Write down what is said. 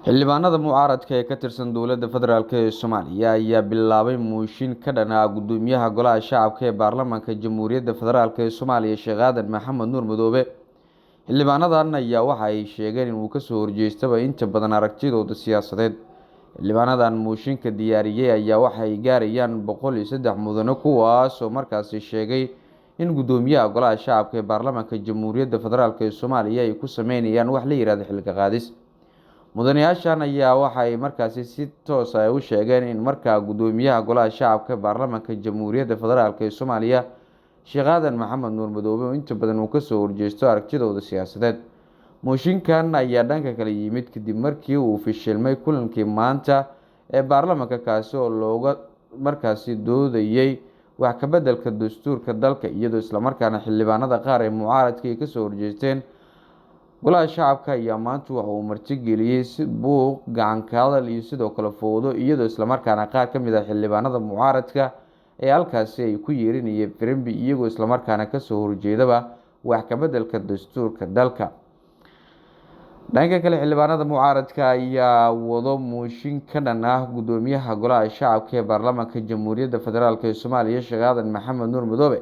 Xildhibaanada mucaaradka ee ka tirsan dowladda federaalk ee Soomaaliya ayaa bilaabay mooshin ka dhan ah guddoomiyaha Golaha Shacabka ee Baarlamaanka Jamhuuriyadda Federaalk ee Soomaaliya, Sheekh Aadan Maxamed Nuur Madoobe. Xildhibaanadan ayaa waxa ay sheegeen in uu kasoo horjeestaba inta badan aragtidooda siyaasadeed. Xildhibaanadan mooshinka diyaariyey ayaa waxa ay gaarayaan 103 mudane, kuwaasoo markaasi sheegay in guddoomiyaha Golaha Shacabka ee Baarlamaanka Jamhuuriyadda Federaalk ee Soomaaliya ay ku sameynayaan wax la yihahdo xilka qaadis. Mudanayaashan ayaa waxa ay markaasi si toos ah u sheegeen in markaa guddoomiyaha Golaha Shacabka ee Baarlamaanka Jamhuuriyadda Federaalk ee Soomaaliya, Sheekh Aadan Maxamed Nuur Madoobe, oo inta badan uu kasoo horjeesto aragtidooda siyaasadeed. Mooshinkan ayaa dhanka kale yimid kadib markii uu fishilmay kulankii maanta ee baarlamaanka, kaasi oo looga markaasi doodayey wax ka beddelka dastuurka dalka, iyadoo islamarkaana xildhibaanada qaar ee mucaaradka ay kasoo horjeesteen. Golaha Shacabka ayaa maanta waxa uu martigeliyey si buuq, gacan ka hadal iyo sidoo kale fowdo, iyadoo islamarkaana qaar ka mid ah xildhibaanada mucaaradka ee halkaasi ay ku yeerinayeen firimbi, iyagoo islamarkaana kasoo horjeedaba wax ka beddelka dastuurka dalka. Dhanka kale, xildhibaanada mucaaradka ayaa wado mooshin ka dhan ah guddoomiyaha Golaha Shacabka ee Baarlamaanka Jamhuuriyadda Federaalk ee Soomaaliya, Sheekh Aadan Maxamed Nuur Madoobe.